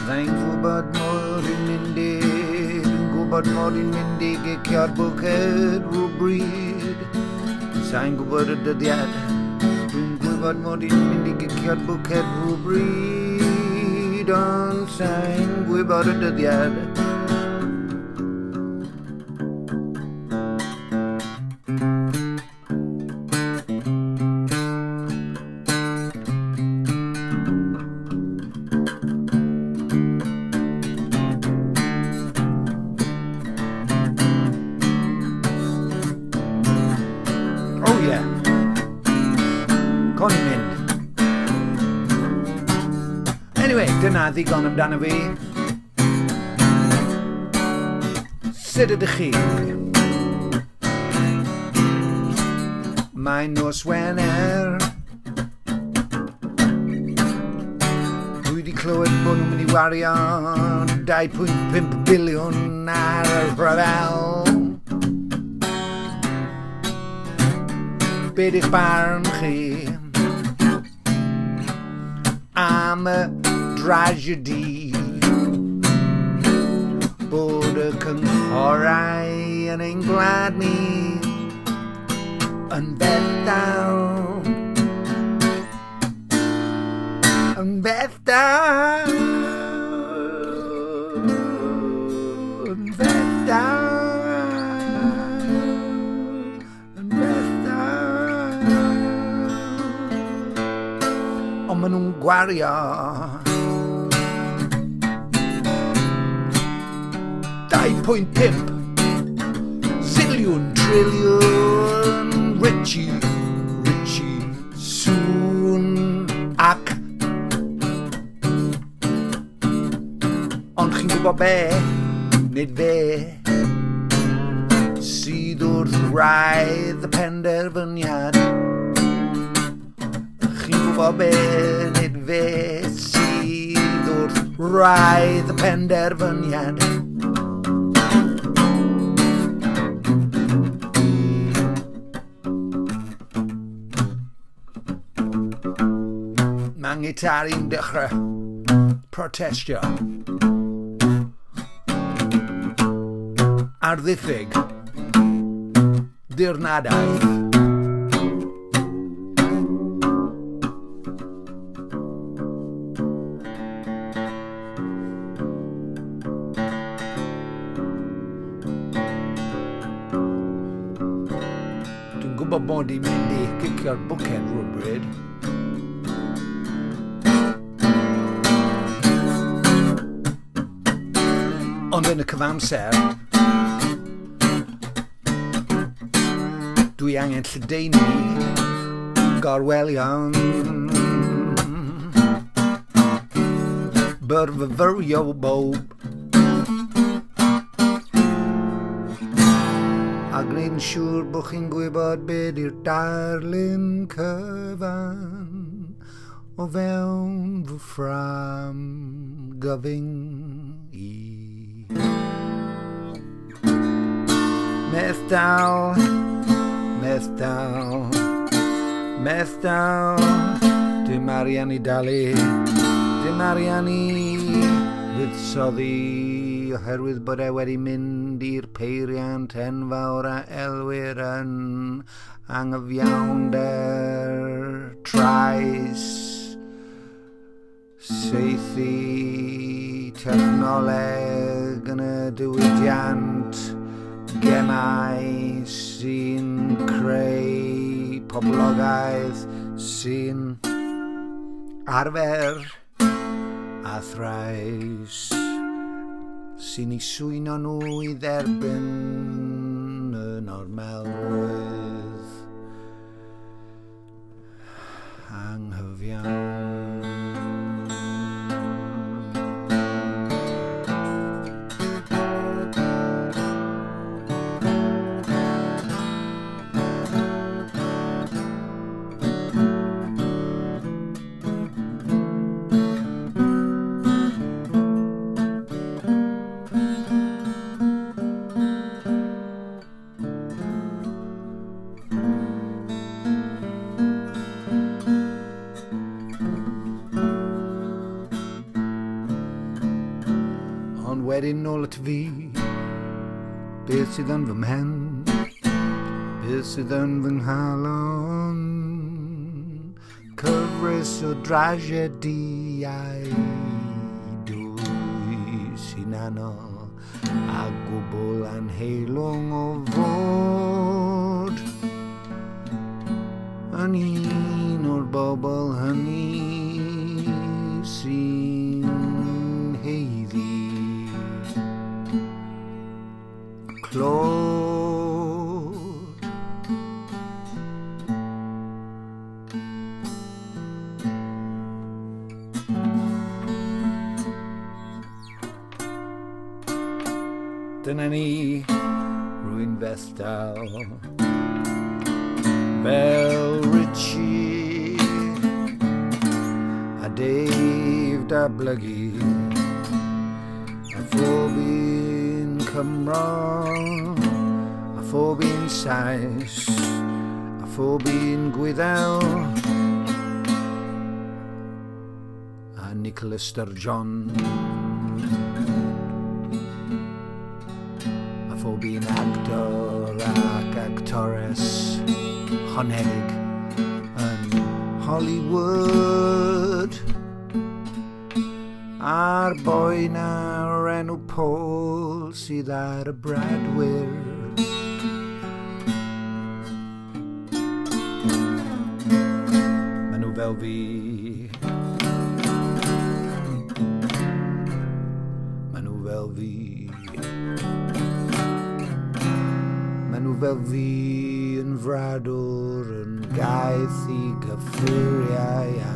Fydda i'n gwybod mod i'n mynd i, dwi'n gwybod mod i'n mynd i gicio'r bwced rhywbryd. Sa i'n gwybod y dyddiad, dwi'n gwybod mod i'n mynd i gicio'r bwced rhywbryd, ond sa i'n gwybod y dyddiad. Oh yeah. Con i'n mynd. Anyway, dyna ddigon amdano fi. Sut ydych chi? Mae'n nos Wener. Dwi wedi clywed bod nhw'n mynd i wario 2.5 biliwn ar y rhyfel. Be di'ch barn chi am y drasiedi bod y cynghorau yn ein gwlad ni yn fethdal yn fethdal yn fethdal yn fethdal ond maen nhw'n gwario 2.5 ziliwn triliwn Richie Richie soon ac Ond chi'n gwybod be? Nid fe sydd wrth wraidd y penderfyniad. Chi'n gwybod be? Nid fe sydd wrth wraidd y penderfyniad. Mae ngitar i'n dechrau protestio ar ddiffyg dirnadaeth. Dwi'n gwybod bod i'n mynd i gicio'r bwced rhywbryd. Ond yn y cyfamser, dwi angen lledaenu gorwelion. Byrfyfyrio bob A gwneud yn siŵr bod chi'n gwybod be di'r darlun cyfan o fewn fy ffrâm gyfyng i. Meth dal, meth dal, meth dal, dim arian i dalu, dim arian i fuddsoddi oherwydd bod e wedi mynd i'r peiriant enfawr a elwir yn anghyfiawnder, trais, saethu technoleg yn y diwydiant gemau sy'n creu poblogaeth sy'n arfer a thrais sy'n eu swyno nhw i dderbyn y normalrwydd anghyfiawn. Wedyn nôl at fi. Beth sydd yn fy mhen? Beth sydd yn fy nghalon? Cyfres o dragediau dwys hunanol a gwbl anheilwng o fod yn un o'r bobl hynny sy'n heiddi clod. Dyna ni, rwy'n fethdal fel Richie a Dave Dablygu a phob un Cymro a phob un Sais a phob un Gwyddel a Nicola Sturgeon a phob un actor ac actores honedig yn Hollywood a'r boi 'na o'r enw Paul sydd ar y bradwyr. Maen nhw fel fi. Maen nhw fel fi. Maen nhw fel fi yn fradwr yn gaeth i gyffuriau a